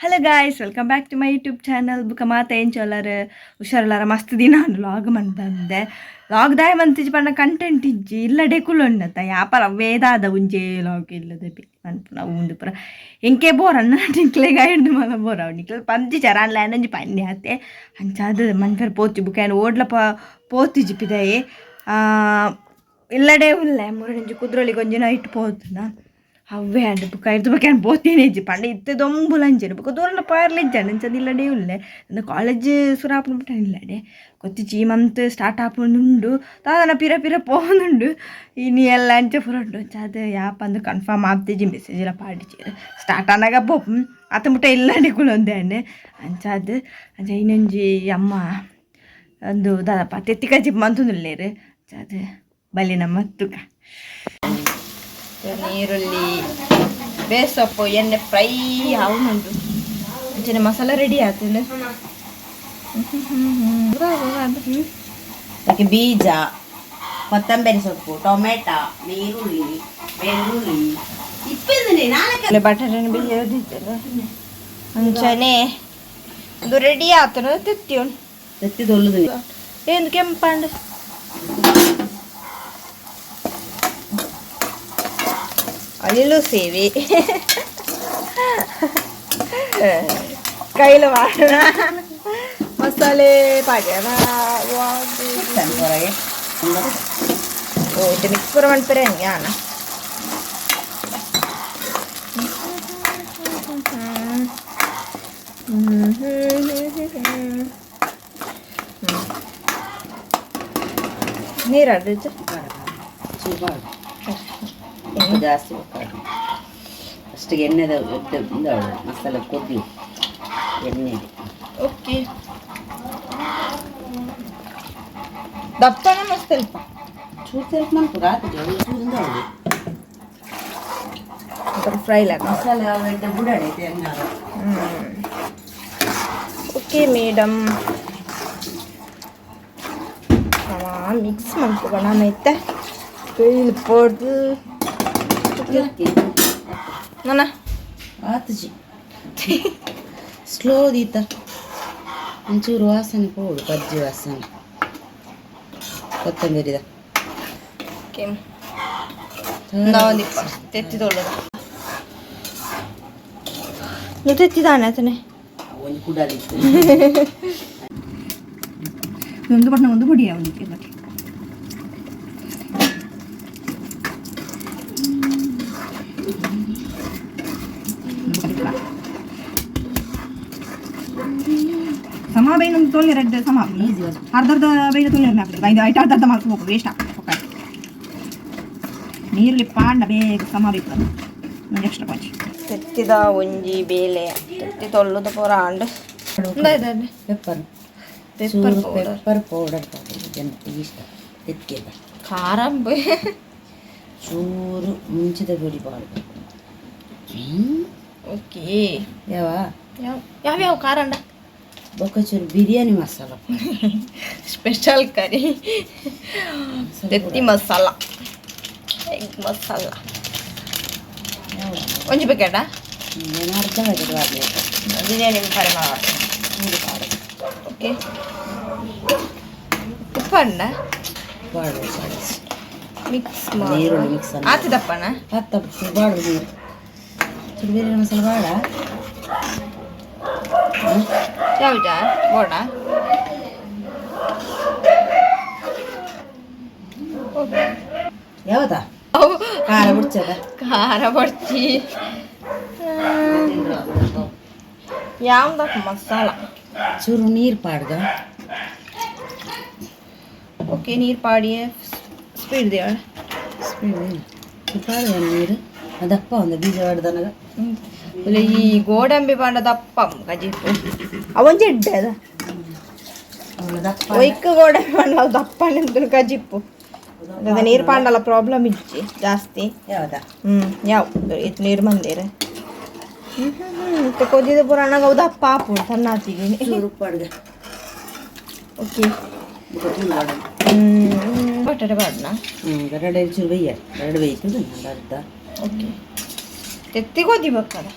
Hello guys, welcome back to my YouTube channel. ಬುಕ ಮಾತ ಎಂಚೊಲ್ಲರ್ ಹುಷಾರುಲ್ಲಾರ? ಮಸ್ತ್ ದಿನ ಲಾಗ್ ಮಂತಂದೆ. ಲಾಗ್ ದಾಯ ಮಂತಿಜಿ ಪಂಡ ಕಂಟೆಂಟ್ ಇಜ್ಜಿ. ಇಲ್ಲಡೆ ಕುಲೊಂಡತ್ತ ಯಾಪಲ ವೇದಾದ ಒಂಜೇ ಲಾಗ್ ಇಲ್ಲದ ಮನ್ಪುನ ಉಂದು ಪೂರ ಎಂಕೆ ಬೋರನ್ನ ನಿಕ್ಲೆಗ್ ಐಡ್ದು ಮಲ್ಲ ಬೋರ ನಿಕ್ಲೆ ಪಂಚಿ ಚರಾನ್ ಲ್ಯಾಂಡ್ ಪನ್ನಿ ಆತೆ. ಅಂಚಾದ್ ಮನ್ಪೆರ್ ಪೋತಿ ಬುಕ ಏನ್ ಓಡ್ಲ ಪೋತಿಜಿ ಪಿದಯಿ. ಇಲ್ಲಡೆ ಉಲ್ಲೆ ಮುರಡಿಂಚಿ ಕುದ್ರೋಳಿಗೆ ಒಂಜಿ ನೈಟ್ ಪೋತುನ ಅವ್ವೇ ಅಂಡ್. ಬುಕ್ಕ ಐರ್ದು ಬೊಕ ಯಾನ್ ಪೋತೇನೆ ಇಜ್ಜಿ ಪಂಡ ಇತ್ತೆ ದೊಂಬುಲ ಅಂಚೆನೆ. ಬೊಕ ದೂರಲ ಪೋಯರ್ಲ ಇಜ್ಜಂಡ್. ಅಂಚಾದ್ ಇಲ್ಲಡೆ ಉಲ್ಲೆ. ಕಾಲೇಜ್ ಸುರು ಆಪುನ ಮುಟ ಇಲ್ಲಡೆ ಗೊತ್ತಿಜ್ಜಿ. ಈ ಮಂತ್ ಸ್ಟಾರ್ಟ್ ಆಪುಂಡುಂಡು, ದಾದನ ಪಿರ ಪಿರ ಪೋವೊಂದುಂಡು. ಇನಿ ಎಲ್ಲ ಅಂಚ ಪೂರ ಉಂಡು. ಅಂಚಾದ್ ಯಾಪಂದ್ ಕನ್ಫರ್ಮ್ ಆತಿಜಿ. ಮೆಸೇಜ್ ಲ ಪಾಡಿಜೆರ್. ಸ್ಟಾರ್ಟ್ ಆನಗ ಪೋಪು, ಅತ ಮುಟ ಇಲ್ಲಡೆ ಕುಲೊಂದೆ. ಅಂಚಾದ್ ಅಂಚ ಇನ್ನೊಂಜಿ ಅಮ್ಮ ಒಂದು ದಾದಪ್ಪ ತೆತ್ತಿ ಕಜಿಪು ಮಂತೊಂದುಲ್ಲೆರ್. ಅಂಚಾದ್ ಬಲಿ ನಮ್ಮ ತುಕ. ನೀರುಳ್ಳಿ ಬೇಸೊಪ್ಪು ಎಣ್ಣೆ ಫ್ರೈ ಆವೊಂದುಂಡು. ಅಂಚನೆ ಮಸಾಲ ರೆಡಿ ಆತುಂಡು. ಅದಕ್ಕೆ ಬೀಜ, ಕೊತ್ತಂಬರಿ ಸೊಪ್ಪು, ಟೊಮೆಟೊ, ನೀರುಳ್ಳಿ, ಬೆಳ್ಳುಳ್ಳಿ ಇಪ್ಪೆಂದನೆ ನಾಲ್ಕು. ಬಟಾಟೆ ಬೀಜ ಅಂಚನೆ ಒಂದು ರೆಡಿ ಆತುಂಡು ತೆತ್ತಿ ಉಂಡು. ತೆತ್ತಿ ತೊಳ್ಳುದು. ಏನು ಕೆಂಪಂಡು ಅಳಿಲು ಸೇವೆ ಕೈಲ ಮಾಡೋಣ ಮಸಾಲೆ ಪಾಡ್ಯಣ. ಹೊರಗೆ. ಓ, ಇದು ಮಿಕ್ಸ್ ಪೂರ ಮನ್ಪೆರೆ ಯಾನ. ನೀರು ಅಡ್ಡಿತ್ತು. ಚೂರು ಉಪ್ಪು ಜಾಸ್ತಿ ಬೇಕಾಡು. ಫಸ್ಟಿಗೆ ಎಣ್ಣೆದ ಮಸಾಲೆ ಕೊದ್ದಿ ಎಣ್ಣೆಗೆ. ಓಕೆ, ದಪ್ಪನ ಮಸ್ತ್ ಅಲ್ಪ. ಚೂರು ತೆಲ್ಪ ಮನ್ಪು ರಾತ್ರಿ ಚೂರಿಂದ ಅವಳು. ಫ್ರೈ ಲಾಗ. ಮಸಾಲೆ ಅವೆಡ್ಡೆ ಬುಡಾಡೈತೆ ಎಣ್ಣೆ. ಓಕೆ ಮೇಡಮ್, ಮಿಕ್ಸ್ ಮನ್ಪುಗ ನಾನು ಇತ್ತೆ ಕೈಲಿ ಪೋಡ್ದು ನನ್ನ. ಆತಜಿ ಸ್ಲೋ ದೀತ ಒಂಚೂರು ವಾಸನೆ ಪೋಡು, ಬಜ್ಜಿ ವಾಸನೆ ಕೊತ್ತಂಬರಿದ. ಓಕೆ, ಒಂದಿಪ್ಪ ತೆತ್ತಿ ತೊಳ್ಳದ. ನೀವು ತೆತ್ತಿದಾನೆ ಆತನೆ. ಒಂಜಿ ಕುಡಾಲಿತ್ತು. ಒಂದು ಬಣ್ಣ ಒಂದು ಬುಡಿ ಒಂದು ಬಟ್ಟೆ. ಸಮ ಬೇಯ್ನ ಒಂದು ತೊಳೆ ರೆಡ್ ಸಮ. ಈಸಿ. ಅರ್ಧ ಅರ್ಧ ಬೇಯ್ನ ತೊಳೆ ಹಾಕ್ಬೇಕು. ಐದು ಐಟು ಅರ್ಧ ಅರ್ಧ ಮಾಡ್ಕೊ ವೇಸ್ಟ್ ಆಗ್ತದೆ. ನೀರುಳ್ಳಿ ಪಾಂಡ ಬೇಗ ಸಮ ಬೇಕು. ಒಂದು ಎಕ್ಸ್ಟ್ರಾ ಕೊಂಚ ತೆತ್ತಿದ ಒಂಜಿ ಬೇಲೆ ತೆತ್ತಿ ತೊಳ್ಳುದ ಪೂರ ಆಂಡ್. Pepper. Pepper powder. Pepper powder ಜನಕ್ಕೆ ಇಷ್ಟ ತೆಕ್ಕಿದ. ಖಾರ. ಚೂರು ಮುಂಚಿದ ಪುಡಿ ಪಾಡ್ಬೇಕು. ಓಕೆ. ಯಾವ? ಯಾವ ಯಾವ್ಯಾವ ಖಾರ ಅಂಡ? ಬೊಕ್ಕ ಚೂರು ಬಿರಿಯಾನಿ ಮಸಾಲ. ಸ್ಪೆಷಲ್ ಕರಿ ತೆತ್ತಿ ಮಸಾಲ, ಎಗ್ ಮಸಾಲ ಒಂಜಿ ಪ್ಯಾಕೆಟಾ? ನಾನು ಅರ್ಧ ಪ್ಯಾಕೆಟ್ ಮಾಡಬೇಕು. ಬಿರಿಯಾನಿ ಪರಿಮಳ. ಚೂರು ಪಾಡು. ಓಕೆ, ಉಪ್ಪಣ್ಣ. ಪಾಡು ಪಾಡು. ಮಿಕ್ಸ್. ನೀರುಳ್ಳಿ ಮಿಕ್ಸ್. ಆತದಪ್ಪಣ. ಹತ್ತ ಚೂರು ಬಾಡು ನೀರು, ಚೂರು ಬಿರಿಯಾನಿ ಮಸಾಲ ಬಾಡ. ಯಾವ್ದಾ ಬೋಡ? ಯಾವದಾ ಖಾರ ಬಿಡ್ಚದ. ಖಾರ ಬಡ್ಚಿ ಯಾವ್ದಕ್ಕೆ ಮಸಾಲ. ಚೂರು ನೀರು ಪಾಡ್ಗ. ಓಕೆ, ನೀರು ಪಾಡಿ ಸ್ಪೀಡ್ ದೇವಳ. ಸ್ಪೀಡ್ ಚೂರು ಪಾಡುವ ನೀರು. ದಪ್ಪ ಒಂದು ಬೀಜ ಪಾಡ್ದನಗ. ಈ ಗೋಡಂಬಿ ಪಾಂಡ ದಪ್ಪ ಕಜಿಪು ಅವೊಂಜಿ ಎಡ್ಡೆ ಅದ. ಅವಳ ದಪ್ಪ. ಒಯ್ಕ್ ಗೋಡಂಬಿ ಪಾಂಡ ಅವು ದಪ್ಪ ನಿಂತು ಕಜಿಪ್ಪು ಅದ. ನೀರು ಪಾಂಡಲ ಪ್ರಾಬ್ಲಮ್ ಇಜ್ಜಿ ಜಾಸ್ತಿ. ಯಾವದಾ? ಯಾವ ಇದು ನೀರು ಮಂದಿರ ಮತ್ತೆ ಕೊದ್ದಿದ ಪೂರ ಅಣ್ಣಗ ಅವು ದಪ್ಪ ಆಪು ಸಣ್ಣಾತಿಗೆ. ಚೂರು ಪಾಡ್ಗ. ಓಕೆ. ಬೊಕ್ಕ ಚೂರು ಪಾಡು. ಬಟಾಟೆ ಪಾಡ್ನ. ಹ್ಞೂ, ಎರಡು ಚೂರು ಬೇಯ್ಯ, ಎರಡು ಬೇಯ್ತದೆ ಒಂದು ಅರ್ಧ. ಓಕೆ, ತೆತ್ತಿ ಗೋಧಿ ಬಕ್ಕದ.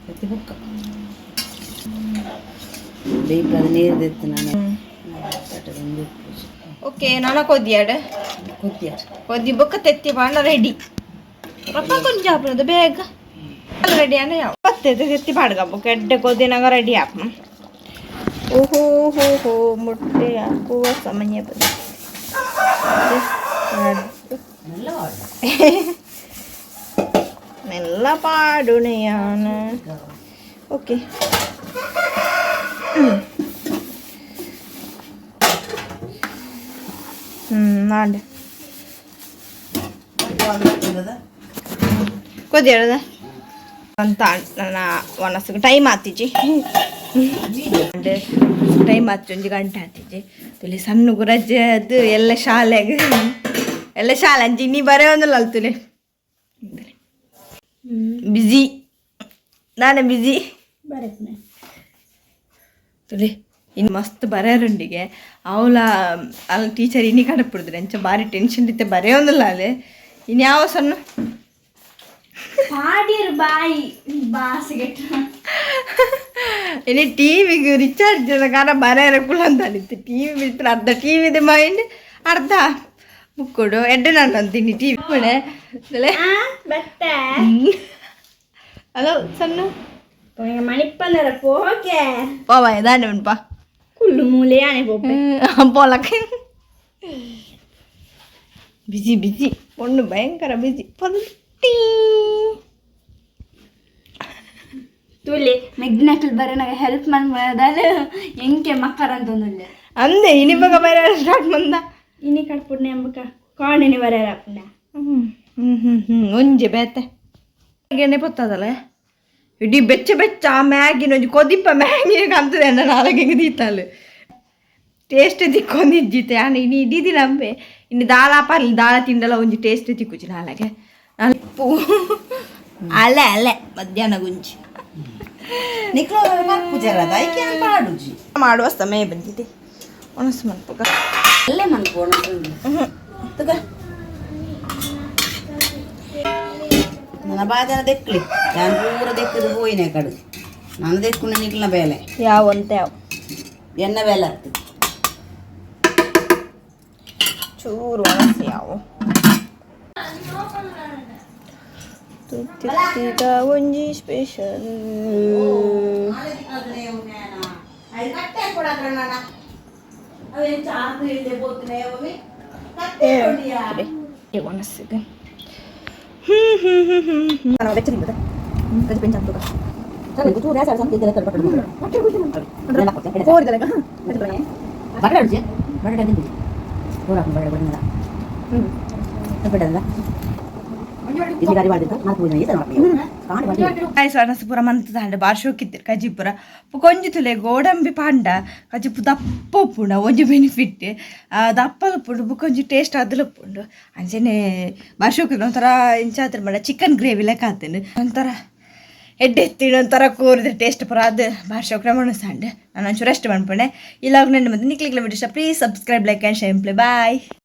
ಪ್ರತಿ ಬೊಕ್ಕ. ಬೇಯ್ಪಾದ ನೀರು ದೆತ್ತು ನಾನು. ಓಕೆ, ನಾನು ಕೊದ್ದಿಯಾಡ. ಕೊದ್ದಿಯಾರ. ಕೊದ್ದಿ ಬೊಕ್ಕ ತೆತ್ತಿ ಬಾಣ ರೆಡಿ. ರಪ್ಪ ಕೊಂಚ ಆಪುನದು ಬೇಗ ರೆಡಿ ಅನ್ನ ಯಾವ ಪತ್ತೆ ತೆತ್ತಿ ಪಾಡ್ಗ ಬೊಕ್ಕ ಎಡ್ಡೆ ಕೊದ್ದಿನಾಗ ರೆಡಿ ಆಪ. ಓಹೋ ಹೋ ಹೋ, ಮೊಟ್ಟೆ ಹಾಕುವ ಸಮಯ ಬಂತು. നല്ല പാಡು. ಮೆಲ್ಲ ಪಾಡುಣೆಯಾನ. ಓಕೆ, ನಾಡೆ ಕೊದ್ದಿರದ ಅಂತ ನನ್ನ ಒಣಸಿಗೆ ಟೈಮ್ ಆತಿಜಿ. ಟೈಮ್ ಆತು, ಒಂಜಿ ಗಂಟೆ ಆತಿಜಿ. ತುಲಿ ಸಣ್ಣ ರಜೆ ಅದು ಎಲ್ಲ ಶಾಲೆಗೆ, ಎಲ್ಲ ಶಾಲೆ ಅಂಚಿ ನೀ ಬರೇ ಒಂದಿಲ್ಲ ಅಲ್ತುಲೆ. ಬಿಜಿ, ನಾನೇ ಬಿಜಿ. ತುಲಿ ಇನ್ನು ಮಸ್ತ್ ಬರೆಯರುಂಡಿಗೆ ಅವಳ ಅಲ್ಲಿ ಟೀಚರ್ ಇನ್ನಿ ಕಡಪಿಡಿದ್ರೆ ಅಂಚ ಭಾರಿ ಟೆನ್ಷನ್ ಇತ್ತೆ. ಬರೆಯೋದಿಲ್ಲ ಅಲ್ಲಿ ಇನ್ಯಾವ ಸಣ್ಣ ಪಾಡಿರು ಬಾಯಿ ಬಾಸಿಗೆಟ್ಟ. ಇನ್ನು ಟಿವಿಗೆ ರಿಚಾರ್ಜ್ ಕಾರಣ ಬರೆಯರ ಕುಲ ಅಂತ ಅನಿತ್ತು. ಟಿವಿ ಬಿಡ್ತಾರೆ, ಅರ್ಧ ಟಿವಿದ ಮೈಂಡ್, ಅರ್ಧ ಬುಕ್ಕೊಡು ಎಡ್ಡೆ. ನಾನು ಅಂತೀನಿ ಟಿವಿ ಪುಣೆ. ಬತ್ತೆ. ಹಲೋ ಸಣ್ಣ. ಮಣಿಪ್ಪಂದರ ಪೋಕೆ. ಪೋವ ದಾಂಡೆ ಉಂಟಾ. ಕುಲ್ಲು ಮೂಲೆ ಆನೆ ಪೋಪೆ. ಪೋಲಕ್ ಬಿಜಿ ಬಿಜಿ பொண்ணு, பயங்கர பிஸி பொண்ணு. ತೂಲೆ ಮೆಗ್ನಕಲ್ ಬರೋನಾಗ ಹೆಲ್ಪ್ ಮನ್ಪುನದಾಲ ಎಂಕೆ ಮಕ್ಕರ್ ಅಂತಂದುಲ್ಲೆ. ಅಂದೆ ಇನಿ ಬಗ ಬರ ಸ್ಟಾರ್ಟ್ ಬಂದ. ಇನಿ ಕಟ್ಪುಡ್ನೆ ಅಂಬಕ ಕಾಣಿನಿ ಬರೆಯರ ಅಪ್ಪನ. ಹ್ಞೂ ಹ್ಞೂ ಹ್ಞೂ ಹ್ಞೂ ಒಂಜಿ ಬೇತೆ ಎಣ್ಣೆ ಪೊತ್ತದಲ್ಲ, ಇಡೀ ಬೆಚ್ಚ ಬೆಚ್ಚ ಆ ಮ್ಯಾಗಿನ ಒಂಜಿ ಕೊದಿಪ್ಪ ಮ್ಯಾಗಿ ಕಂತದೆ ಅಣ್ಣ. ನಾಲ್ಕು ದೀತಾಲು ಟೇಸ್ಟ್ ತಿಕ್ಕೊಂದಿಜ್ಜಿತೆ ಆನೆ. ಇನಿ ಇಡೀ ದಿನ ಅಂಬೆ ಇನ್ನು ದಾಲ ಪರ್ಲಿ ದಾಲ ತಿಂಡಲ ಒಂಜಿ ಟೇಸ್ಟ್ ತಿಕ್ಕುಜಿ ನಾಳೆಗೆ. ನಾಳೆ ಅಲೆ ಅಲೆ ಮಧ್ಯಾಹ್ನ ಗುಂಜಿ. ನಿಕ್ಲು ಪೂಜಾರದ ಐಕೆ ಪಾಡುಜಿ. ಮಾಡುವ ಸಮಯ ಬಂದಿದೆ. ಒಣಸು ಮನ್ಪುಗ. ಅಲ್ಲೇ ಮನ್ಪೋಣ ತುಗ. ನನ್ನ ಬಾಜನ ದೆಕ್ಲಿ, ನಾನು ಪೂರ ದೆಕ್ಕದು ಪೋಯಿನೆ ಕಡು. ನಾನು ದೆಕ್ಕುನ ನಿಕ್ಲಿನ ಬೇಲೆ. ಯಾವ ಅಂತ ಯಾವ. ಎನ್ನ ಬೇಲೆ ಆಗ್ತದೆ. ಚೂರು ಒಣಸು ಯಾವ ತುತ್ತಿದ ಒಂಜಿ ಸ್ಪೆಷಲ್. ಒಣಸಿಗೆ ಹ್ಞೂ ಹ್ಞೂ ಹ್ಞೂ ಹ್ಞೂ ಹ್ಞೂ ಪೂರ ಮಂತದಾಂಡ ಬಾರ್ ಶೋಕಿತ್ತಿರು ಕಜಿಪುರ. ಕೊಂಜಿ ತುಲೆ ಗೋಡಂಬಿ ಪಾಂಡ ಕಜಿಪು ದಪ್ಪ ಉಪ್ಪುಂಡು. ಒಂಜಿ ಬೆನಿಫಿಟ್ ದಪ್ಪ ಉಪ್ಪುಂಡು, ಬೊಕೊಂಜಿ ಟೇಸ್ಟ್ ಅದಲ ಉಪ್ಪುಂಡು. ಅಂಚನೆ ಬಾರ್ ಶೋಕಿತ್ತು ಒಂಥರ ಇಂಚಾತ್ರ ಮಾಡ ಚಿಕನ್ ಗ್ರೇವಿ ಲೆಕ್ಕ ಆತೇನೆ. ಒಂಥರ ಎಡ್ಡೆ ಎತ್ತಿಡು, ಒಂಥರ ಕೋರಿದ್ರೆ ಟೇಸ್ಟ್ ಪೂರ ಅದು. ಬಾರ್ ಶೋಕ್ರ ಮಣಸಾಂಡ್. ನಾನು ಒಂಚೂರು ರೆಸ್ಟ್ ಮನ್ಪುಣೆ. ಇಲ್ಲ ನನ್ನ ಮತ್ತೆ ನಿಕ್ಲಿಕ್ಲ video. Please subscribe, like and share. Bye.